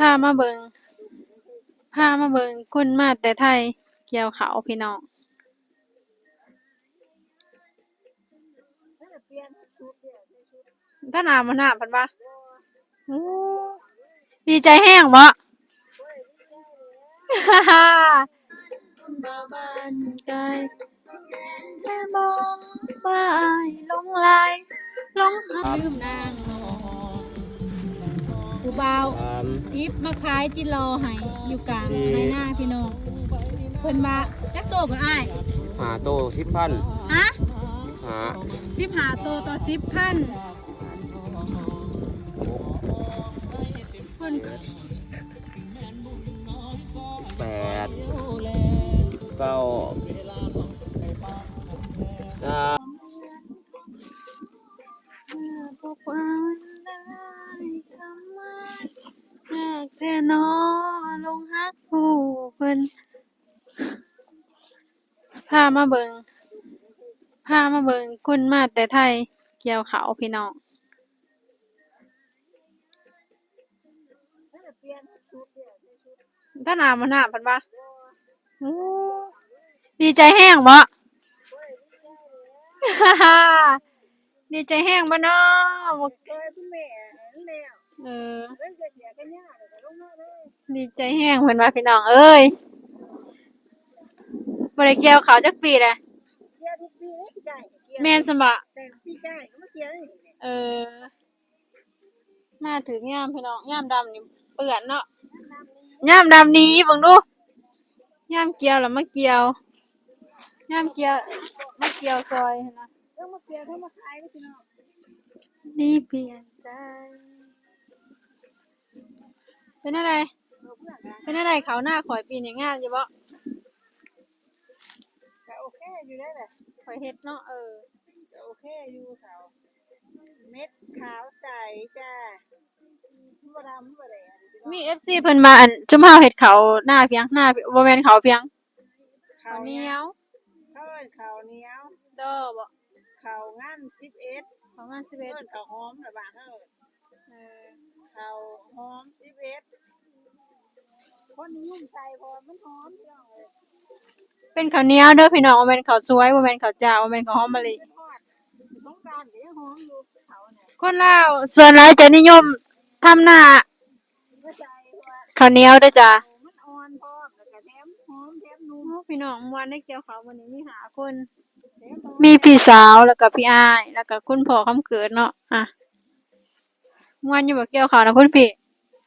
ພາມາເບິ່ງ ພາມາເບິ່ງຄົນມາແຕ່ໄທກ່ຽວເຂົ້າພີ່ນ້ອງ. ທ່ານອາບນ້ຳເພິ່ນວ່າ ໂອ້ ດີໃຈແຮງບໍ? ຜູ້ບ່າວ ອ່າ ອິບມາຂາຍຈິລໍໃຫ້ຢູ່ກາງໄຮ່ນາພີ່ນ້ອງ. ເພິ່ນວ່າຈັກໂຕກໍອ້າຍ? ສິບຫ້າໂຕ ສິບພັນ. ຮະ? ສິບຫ້າ ສິບຫ້າໂຕຕໍ່ສິບພັນ. ເພິ່ນ ແປດ ເກົ້າ ສາມ ຍາກແທ້ນໍ ຫຼົງຮັກຜູ້ເພິ່ນ. ພາມາເບິ່ງ ພາມາເບິ່ງຄົນມາແຕ່ໄທກ່ຽວເຂົ້າພີ່ນ້ອງ. ທ່ານອາບນ້ຳເພິ່ນວ່າ ໂອ້ ດີໃຈແຮງບໍ? ດີໃຈແຮງບໍນໍ? ເອີ ດີໃຈແຮງເພິ່ນວ່າພີ່ນ້ອງເອີຍ. ບໍ່ໄດ້ກ່ຽວເຂົ້າຈັກປີແລ້ວ. ແມ່ນຊັ້ນບໍ? ເອີ ມາຖືກຍາມພີ່ນ້ອງ ຍາມດຳນີ້ເປື້ອນເນາະ ຍາມດຳນີ້ເບິ່ງດູ ຍາມກ່ຽວລະມາກ່ຽວ ຍາມກ່ຽວມາກ່ຽວຊ່ອຍຫັ້ນນະ. ເປັນແນວໃດ ເປັນແນວໃດ ເຂົ້ານາຂ້ອຍປີນີ້ງາມຢູ່ບໍ່? ກໍໂອເຄຢູ່ເດ້ແຫຼະ ຂ້ອຍເຮັດເນາະ. ເອີ ກໍໂອເຄຢູ່ເຂົາ ເມັດຂາວໃສຈ້າ ບໍ່ດຳບໍ່ແດງ. ມີເອັຟຊີເພິ່ນວ່າ ອັນ ຊຸມເຮົາເຮັດເຂົ້ານາພຽງ ນາ ບໍ່ແມ່ນເຂົ້າພຽງ ເຂົ້າໜຽວ ເຂົາເອີ້ນເຂົ້າໜຽວ ດໍບໍ ເຂົ້າງັນສິບເອັດ ເຂົ້າງັນສິບເອັດ ເອີ້ນເຂົ້າຫອມລະບ້ານເຮົາ. ເອີ ເຂົ້າຫອມສິບເອັດ ຄົນນິຍົມໃສ່ ເພາະວ່າມັນຫອມ ພີ່ນ້ອງເອີຍ. ເປັນເຂົ້າໜຽວເດີພີ່ນ້ອງ ບໍ່ແມ່ນເຂົ້າສວຍ ບໍ່ແມ່ນເຂົ້າຈ້າວ ບໍ່ແມ່ນເຂົ້າຫອມມະລິ. ຮອດສົງການກໍຍັງຫອມຢູ່ເຂົານີ້. ຄົນລາວສ່ວນຫຼາຍຈະນິຍົມທຳນາ ເຂົ້າໜຽວເດີຈ້າ ມັນອ່ອນພ້ອມ ແລ້ວກໍແຖມຫອມແຖມນຸ່ມ. ໂອ້ ພີ່ນ້ອງມ່ວນໃນກ່ຽວເຂົ້າມື້ນີ້ມີຫ້າຄົນ ມີພີ່ສາວ ແລ້ວກໍພີ່ອ້າຍ ແລ້ວກໍຄຸນພໍ່ຄຳເກີດເນາະ. ອ່ະ ມ່ວນຢູ່ບໍ່ກ່ຽວເຂົ້ານະຄຸນພີ່?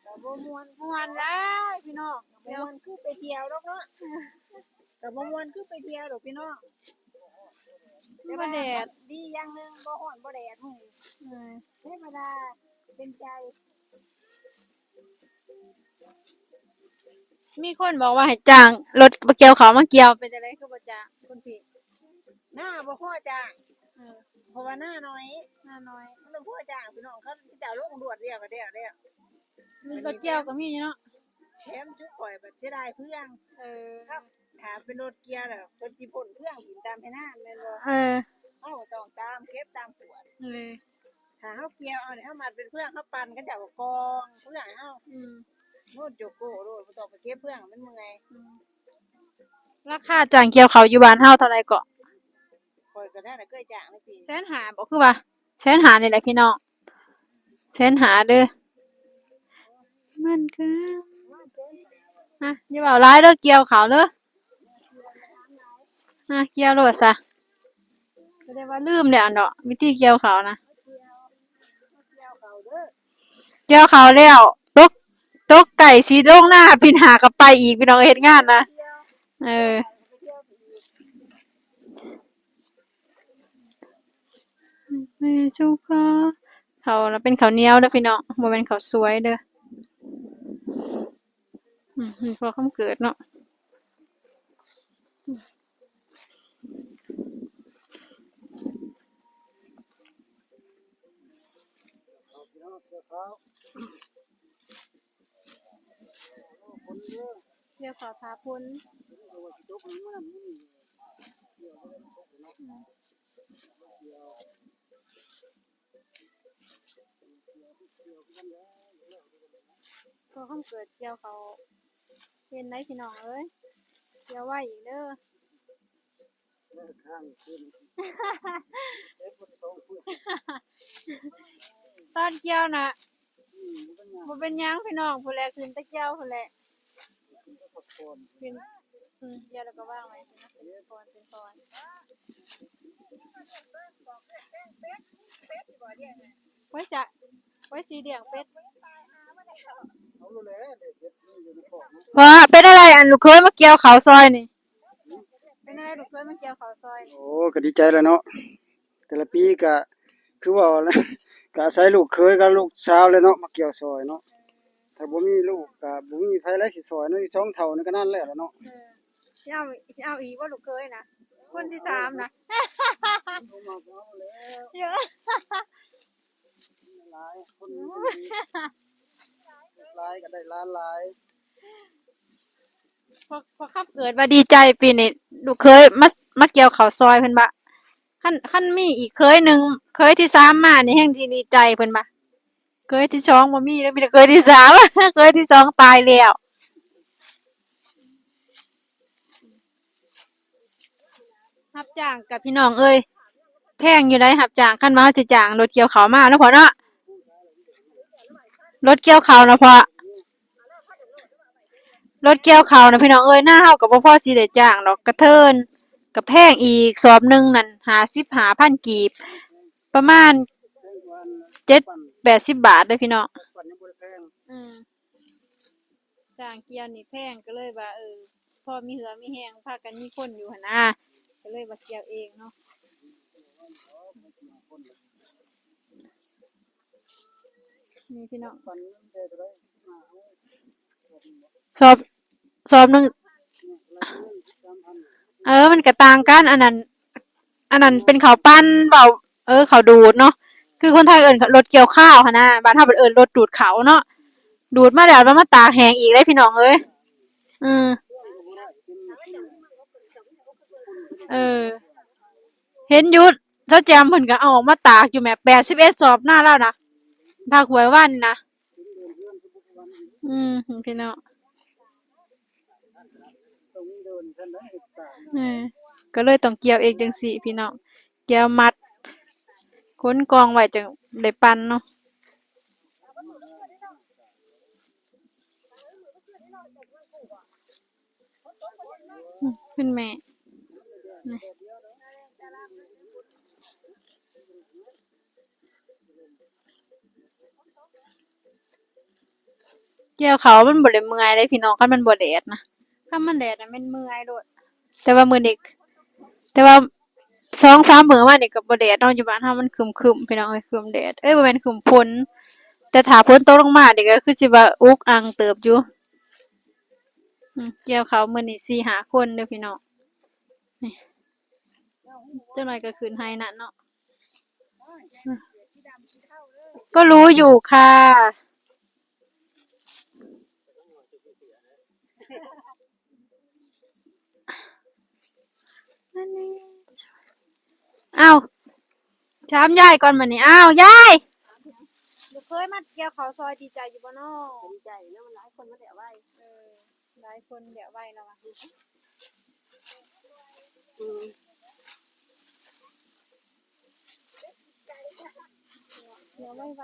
ກໍບໍ່ມ່ວນ ມ່ວນຫຼາຍພີ່ນ້ອງ ແຕ່ວ່າ ມ່ວນຄືໄປທ່ຽວດອກເນາະ ກໍບໍ່ມ່ວນຄືໄປທ່ຽວດອກພີ່ນ້ອງ. ແຕ່ວ່າແດດ ດີຢ່າງໜຶ່ງ ບໍ່ຮ້ອນບໍ່ແດດມື້ນີ້ ເອີ ເທວະດາເປັນໃຈ. ມີຄົນບອກວ່າໃຫ້ຈ້າງລົດກ່ຽວເຂົ້າມາກ່ຽວ ເປັນຈັ່ງໃດຄືບໍ່ຈ້າງຄຸນພີ່? ນາບໍ່ພໍຈ້າງ ເອີ ເພາະວ່ານາໜ້ອຍ ນາໜ້ອຍ ມັນບໍ່ພໍຈ້າງພີ່ນ້ອງ ເຂົາເຈົ້າລົງລວດດຽວກໍແລ້ວແລ້ວ. ລົດກ່ຽວກໍມີເນາະ ແຖມຈຸຂ້ອຍບັດເສຍດາຍເຟືອງ. ເອີ ຖ້າເປັນລົດກ່ຽວແລ້ວ ເພິ່ນຊິພົ້ນເຟືອງຖິ້ມຕາມໄຮ່ນາແມ່ນບໍ່? ເອີ ເຮົາກໍຕ້ອງຕາມເກັບຕາມກວດ ເລີຍ. ຖ້າເຮົາກ່ຽວເອົານີ້ ເຮົາມັດເປັນເຟືອງ ເຮົາປັ່ນ ເຂົາເຈົ້າກໍກອງເຟືອງໃຫ້ເຮົາ. ອືມ ໂນດໂຈໂກ້ໂລດ ບໍ່ຕ້ອງໄປເກັບເຟືອງ ມັນເມື່ອຍ. ອືມ ລາຄາຈ້າງກ່ຽວເຂົ້າຢູ່ບ້ານເຮົາເທົ່າໃດເກາະ? ຂ້ອຍກໍນັ້ນແຫຼະ ເຄີຍຈ້າງໃນປີ ແສນຫ້າບໍ? ຄືວ່າແສນຫ້ານີ້ແຫຼະພີ່ນ້ອງ ແສນຫ້າເດີ. ມັນຄື ຮະ ຢ່າເວົ້າຫຼາຍເດີ ກ່ຽວເຂົ້າເດີ ຮະ ກ່ຽວໂລດຊະ. ກໍໄດ້ວ່າລືມແລ້ວເນາະ ວິທີກ່ຽວເຂົ້ານະ ກ່ຽວເຂົ້າແລ້ວ ຕົກ ຕົກໃກ້ຊິລົງນາ ປີໜ້າກໍໄປອີກ ພີ່ນ້ອງເອີຍ ເຮັດງານນະ. ເອີ ເຂົ້ານະເປັນເຂົ້າໜຽວເດີພີ່ນ້ອງ ບໍ່ແມ່ນເຂົ້າສວຍເດີ. ອືມ ພໍ່ຄຳເກີດເນາະ ກ່ຽວເຂົ້າຖ້າຝົນ. ອືມ. ພໍ່ຄຳເກີດກ່ຽວເຂົ້າເປັນໄດ໋ພີ່ນ້ອງເອີຍ ກ່ຽວໄວອີກເດີ. ຕອນກ່ຽວນະ ບໍ່ເປັນຫຍັງພີ່ນ້ອງ ພຸ້ນແຫຼະ ຂຶ້ນແຕ່ກ່ຽວພຸ້ນແຫຼະ ຂຶ້ນ ອືມ ກ່ຽວແລ້ວກໍວາງໄວ້ ເປັນພອນ ເປັນພອນ. ໄວ້ຈະ ໄວ້ຊິລ້ຽງເປັດ. ພໍ່ ເປັນອະໄລ ອັນລູກເຂີຍມາກ່ຽວເຂົ້າຊອຍນີ້? ເປັນແນວໃດລູກເຂີຍມາກ່ຽວເຂົ້າຊອຍ? ໂອ້ ກໍດີໃຈແຫຼະເນາະ ແຕ່ລະປີກໍຄືເວົ້າແຫຼະ ກໍອາໄສລູກເຂີຍກັບລູກສາວແຫຼະເນາະ ມາກ່ຽວຊອຍເນາະ. ຖ້າບໍ່ມີລູກກໍບໍ່ມີໃຜແລະຊິຊ່ອຍເນາະ ອີກສອງເຖົ້ານີ້ກໍນັ້ນແລ້ວລະເນາະ. ເອີ ຊິເອົາ ຊິເອົາອີກບໍ່ລູກເຂີຍນະ ຄົນທີສາມນະ? ເອີ ເອົາແລ້ວ ເອີ ຫຼາຍຄົນ ຫຼາຍກໍໄດ້ຫຼານຫຼາຍ. ພໍ່ ພໍ່ຄຳເກີດວ່າດີໃຈປີນີ້ ລູກເຂີຍມາ ມາກ່ຽວເຂົ້າຊອຍເພິ່ນວ່າ ຄັນ ຄັນມີອີກເຂີຍໜຶ່ງ ເຂີຍທີສາມມານີ້ແຮ່ງຊິດີໃຈເພິ່ນວ່າ. ເຂີຍທີສອງບໍ່ມີເດີ ມີແຕ່ເຂີຍທີສາມ ເຂີຍທີສອງຕາຍແລ້ວ. ຮັບຈ້າງກະພີ່ນ້ອງເອີຍ ແພງຢູ່ໃດ໋ ຮັບຈ້າງ ຄັນວ່າເຮົາຊິຈ້າງລົດກ່ຽວເຂົ້າມາເນາະພໍ່ເນາະ ລົດກ່ຽວເຂົ້ານະພໍ່ ລົດກ່ຽວເຂົ້ານະພີ່ນ້ອງເອີຍ ນາເຮົາກໍບໍ່ພໍຊິໄດ້ຈ້າງດອກ ກະເທີນກະແພງອີກ ສອບໜຶ່ງນັ້ນຫ້າສິບຫ້າພັນກີບ ປະມານເຈັດແປດສິບບາດເດີພີ່ນ້ອງ. ອືມ ຈ້າງກ່ຽວນີ້ແພງ ກໍເລີຍວ່າ ເອີ ພໍມີເຫື່ອມີແຮງ ພາກັນມີຄົນຢູ່ຫັ້ນນາ ກໍເລີຍວ່າກ່ຽວເອງເນາະ. ນີ້ພີ່ນ້ອງ ສອບ ສອບໜຶ່ງ ເອີ ມັນກໍຕ່າງກັນ ອັນນັ້ນ ອັນນັ້ນເປັນເຂົ້າປັ່ນ ເວົ້າ ເອີ ເຂົ້າດູດເນາະ ຄືຄົນໄທເອີ້ນລົດກ່ຽວຂ້າວຫັ້ນນະ ບ້ານເຮົາເພິ່ນເອີ້ນລົດດູດເຂົ້າເນາະ. ດູດມາແລ້ວ ແລ້ວມາຕາກແຫ້ງອີກເດ້ພີ່ນ້ອງເອີຍ. ເອີ ເອີ ເຫັນຢູ່ ຊາວແຈ່ມເພິ່ນກໍເອົາອອກມາຕາກຢູ່ແໝ່ ແປດສິບເອັດສອບນາລາວນະ ພາກຫ້ວຍວານນີ້ນະ. ອືມ ພີ່ນ້ອງ ເອີ ກໍເລີຍຕ້ອງກ່ຽວເອງຈັ່ງຊີ້ພີ່ນ້ອງ ກ່ຽວມັດ ຂົນກອງໄວ້ຈັ່ງໄດ້ປັ່ນເນາະ. ອືມ ເປັນແມ່ ກ່ຽວເຂົ້າມັນບໍ່ໄດ້ເມື່ອຍເດ້ພີ່ນ້ອງ ຄັນມັນບໍ່ແດດນະ ຄັນມັນແດດນະແມ່ນເມື່ອຍໂລດ. ແຕ່ວ່າມື້ນີ້ ແຕ່ວ່າສອງສາມມື້ມານີ້ກໍບໍ່ແດດເນາະ ຢູ່ບ້ານເຮົາມັນຄຶ້ມໆ ພີ່ນ້ອງເອີຍ ຄຶ້ມແດດ ເອີຍ ບໍ່ແມ່ນຄຶ້ມຝົນ ແຕ່ຖ້າຝົນຕົກລົງມານີ້ກໍຄືຊິວ່າອຸກອັ່ງເຕີບຢູ່. ອືມ ກ່ຽວເຂົ້າມື້ນີ້ສີ່ຫ້າຄົນເດີພີ່ນ້ອງ ນີ້ ຈັກໜ້ອຍກໍຂຶ້ນໄຮ່ນັ້ນເນາະ. ກໍຮູ້ຢູ່ຄ່ະ ອ້າວ ຖາມຍາຍກ່ອນບັດນີ້ ອ້າວ ຍາຍ ລູກເຂີຍມາກ່ຽວເຂົ້າຊອຍ ດີໃຈຢູ່ບໍ່ນໍ? ດີໃຈເນາະ ມັນຫຼາຍຄົນມາແລ້ວໄວ ເອີ ຫຼາຍຄົນແລ້ວໄວແລ້ວວ່າ ອືມ ເອົາໄວ້ໄວ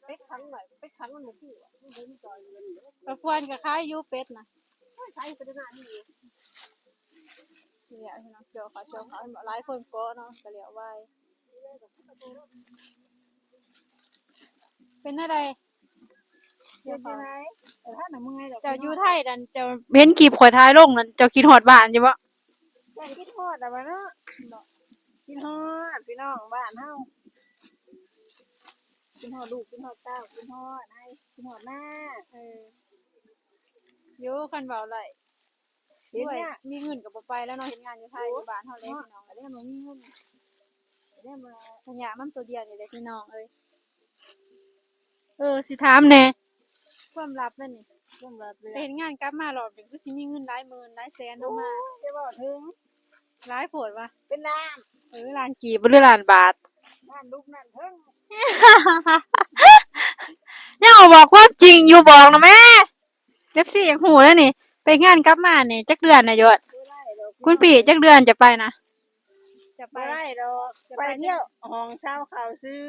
ເປັດຂັງໄວ້ ເປັດຂັງມັນບໍ່ຄື ປາພວນກໍຂາຍຢູ່ເປັດນະ ຂາຍໄປນານນີ້ ນີ້ແຫຼະ ເນາະ ເຈົ້າເຂົາ ເຈົ້າເຂົາ ຫຼາຍຄົນເກາະເນາະ ກໍແລ້ວໄວ. ເປັນແນວໃດ? ເປັນຈັ່ງໃດ? ເອີ ຖ້າໜ້າເມື່ອຍດອກ ເຈົ້າຢູ່ໄທນັ້ນ ເຈົ້າເຫັນຄລິບຂ້ອຍຖ່າຍລົງນັ້ນ ເຈົ້າຄິດຮອດບ້ານຢູ່ບໍ່? ຄິດຮອດລະວະເນາະ ຄິດຮອດພີ່ນ້ອງບ້ານເຮົາ ຄິດຮອດລູກ ຄິດຮອດເຕົ້າ ຄິດຮອດໄຮ່ ຄິດຮອດນາ ເອີ ຢູ່ ຄັນເວົ້າໄດ້ ເຫັນ ໂອ້ຍ ຍາກ ມີເງິນກໍບໍ່ໄປແລ້ວເນາະ ເຮັດງານຢູ່ໄທ ໂອ້ຍ ຢູ່ບ້ານເຮົາແຫຼະ ເນາະ ພີ່ນ້ອງ ອັນນີ້ມັນມີເງິນ ອັນນີ້ມັນ ພະຍາມັນໂຕດຽວນີ້ແຫຼະ ພີ່ນ້ອງເອີຍ. ເອີ ຊິຖາມແດ່ ຄວາມລັບແມ່ນນີ້ ຄວາມລັບເລີຍ ໄປເຮັດງານກັບມາລອບນີ້ ຄືຊິມີເງິນຫຼາຍໝື່ນຫຼາຍແສນເນາະ ໂອ້ຍ ມາ ຢ່າເວົ້າເຖິງ ຫຼາຍໂພດວ່າ ເປັນລ້ານ ເອີ ລ້ານກີບບໍ່ ຫຼື ລ້ານບາດ? ງານລຸມນັ້ນເທິງ ຍັງບໍ່ບອກຄວາມຈິງຢູ່ ບອກນະແມ່ ເອັຟຊີ ຢາກຮູ້ເດ້ນີ້. ໄປເຮັດງານກັບມານີ້ຈັກເດືອນນະຍອດ? ບໍ່ໄດ້ດອກ ຄຸນພີ່ ຈັກເດືອນຈະໄປນະ? ຈະໄປ ບໍ່ໄດ້ດອກ ຈະໄປ ໄປທ່ຽວຫ້ອງຊາວເຂົາຊື່.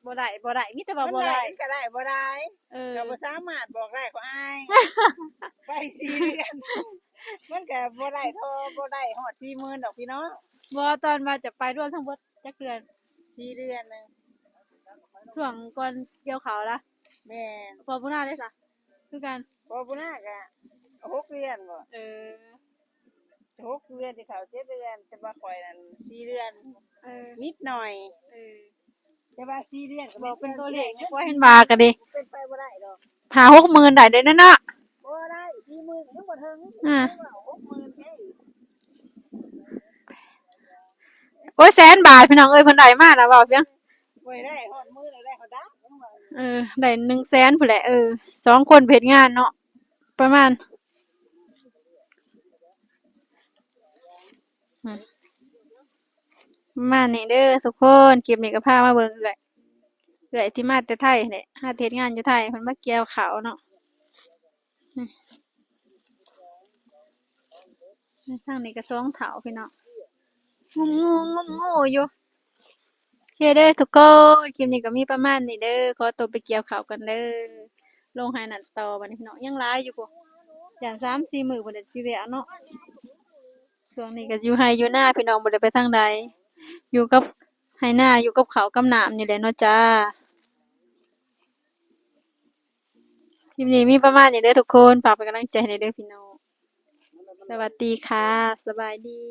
ບໍ່ໄດ້ ບໍ່ໄດ້ ມີແຕ່ວ່າບໍ່ໄດ້ ມັນໄດ້ ມັນກໍໄດ້ ບໍ່ໄດ້ ເອີ ກໍບໍ່ສາມາດບອກໄດ້ ຂໍອາຍ ໄປສີ່ເດືອນ ມັນກໍບໍ່ໄດ້ທໍ່ ບໍ່ໄດ້ຮອດສີ່ໝື່ນດອກພີ່ນ້ອງ. ບໍ່ ຕອນວ່າຈະໄປລວມທັງເບິດຈັກເດືອນ? ສີ່ເດືອນໜຶ່ງ ຊ່ວງກ່ອນກ່ຽວເຂົ້າລະ. ແມ່ນ ພໍ່ບຸນນາເດ້ຊະ? ຄືກັນ ພໍ່ບຸນນາກະຫົກເດືອນບໍ? ເອີ ຫົກເດືອນ ຊິເຂົ້າເຈັດເດືອນ ແຕ່ວ່າຂ້ອຍນັ້ນສີ່ເດືອນ ເອີ ນິດໜ້ອຍ ເອີ ແຕ່ວ່າສີ່ເດືອນກໍ ບອກເປັນຕົວເລກ ເປັນ ເປັນ ເປັນບາດກໍດີ ເປັນໄປບໍ່ໄດ້ດອກ ຫ້າຫົກໝື່ນໄດ້ເດ້ເນາະ. ບໍ່ໄດ້ ສີ່ໝື່ນຍັງບໍ່ເຖິງ ອ່າ ຫົກໝື່ນເດ້. ໂອ້ຍ ແສນບາດພີ່ນ້ອງເອີຍ ເພິ່ນໄດ້ມານະ ເວົ້າພຽງ ໂອ້ຍ ໄດ້ຮອດໝື່ນ ໄດ້ຮອດດາວ ເອີ ໄດ້ໜຶ່ງແສນພຸ້ນແຫຼະ. ເອີ ສອງຄົນໄປເຮັດງານເນາະ ປະມານ ອືມ ປະມານນີ້ເດີທຸກຄົນ. ຄລິບນີ້ກໍພາມາເບິ່ງເອື້ອຍ ເອື້ອຍທີ່ມາແຕ່ໄທແຫຼະ ຫາເຮັດງານຢູ່ໄທ ເພິ່ນມາກ່ຽວເຂົ້າເນາະ. ນີ້ ນີ້ ທາງນີ້ກໍສອງເຖົ້າພີ່ນ້ອງ ງຸ່ມງູ ງຸ່ມງູຢູ່. ໂອເຄເດີທຸກຄົນ ຄລິບນີ້ກໍມີປະມານນີ້ເດີ ຂໍຕົວໄປກ່ຽວເຂົ້າກ່ອນເດີ ລົງໄຮ່ນາຕໍ່ບັດນີ້ພີ່ນ້ອງ ຍັງຫຼາຍຢູ່ພຸ້ນ ຢ້ານສາມສີ່ມື້ພຸ້ນແຫຼະຊິແລ້ວເນາະ. ຊ່ວງນີ້ກໍຢູ່ໄຮ່ຢູ່ນາພີ່ນ້ອງ ບໍ່ໄດ້ໄປທາງໃດ ຢູ່ກັບໄຮ່ນາ ຢູ່ກັບເຂົ້າກັບນ້ຳນີ້ແຫຼະເນາະຈ້າ. ຄລິບນີ້ມີປະມານນີ້ເດີທຸກຄົນ ຝາກເປັນກຳລັງໃຈໃຫ້ແດ່ເດີພີ່ນ້ອງ. ສະຫວັດດີຄ່ະ ສະບາຍດີ.